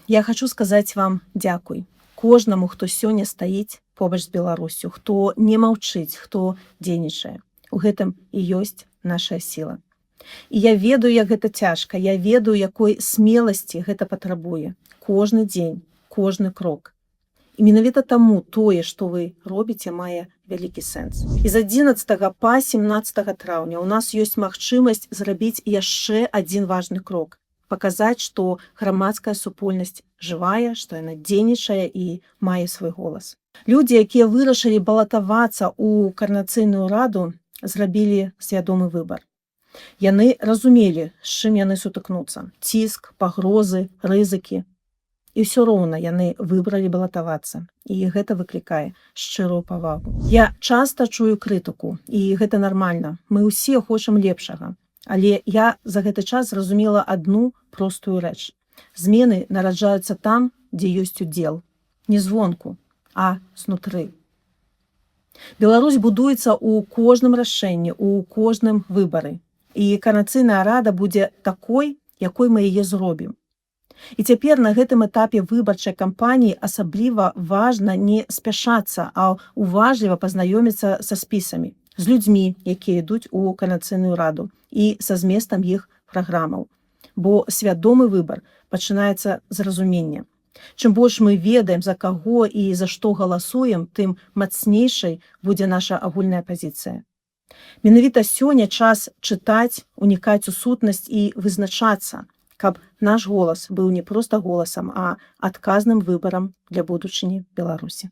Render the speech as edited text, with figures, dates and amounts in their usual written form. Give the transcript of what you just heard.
Я хачу сказаць вам дзякуй. Кожнаму, хто сёння стаіць побач з Беларуссю, хто не маўчыць, хто дзейнічае. У гэтым і ёсць наша сіла. І я ведаю, як гэта цяжка, я ведаю, якой смеласці гэта патрабуе. Кожны дзень, кожны крок. І менавіта таму тое, што вы робіце, мае вялікі сэнс. І з 11 па 17 траўня у нас ёсць магчымасць зрабіць яшчэ адзін важны крок: паказаць, што грамадская супольнасць жывая, што яна дзейнічае і мае свой голас. Людзі, якія вырашылі балатавацца ў Каардынацыйную раду, зрабілі свядомы выбар. Яны разумелі, з чым яны сутыкнуцца: ціск, пагрозы, рызыкі. І ўсё роўна яны выбралі балатавацца. І гэта выклікае шчырую павагу. Я часта чую крытыку, і гэта нармальна. Мы ўсе хочам лепшага. Але я за гэты час зразумела адну простую рэч. Змены нараджаюцца там, дзе ёсць удзел. Не звонку, а знутры. Беларусь будуецца ў кожным рашэнні, у кожным выбары. І Каардынацыйная рада будзе такой, якой мы яе зробім. І цяпер, на гэтым этапе выбарчай кампаніі, асабліва важна не спяшацца, а уважліва пазнаёміцца са спісамі, з людзьмі, якія ідуць у Каардынацыйную раду, і са зместам іх праграмаў. Бо свядомы выбар пачынаецца з разумення. Чым больш мы ведаем, за каго і за што галасуем, тым мацнейшай будзе наша агульная пазіцыя. Менавіта сёння час чытаць, унікаць у сутнасць і вызначацца, каб наш голас быў не проста голасам, а адказным выбарам для будучыні Беларусі.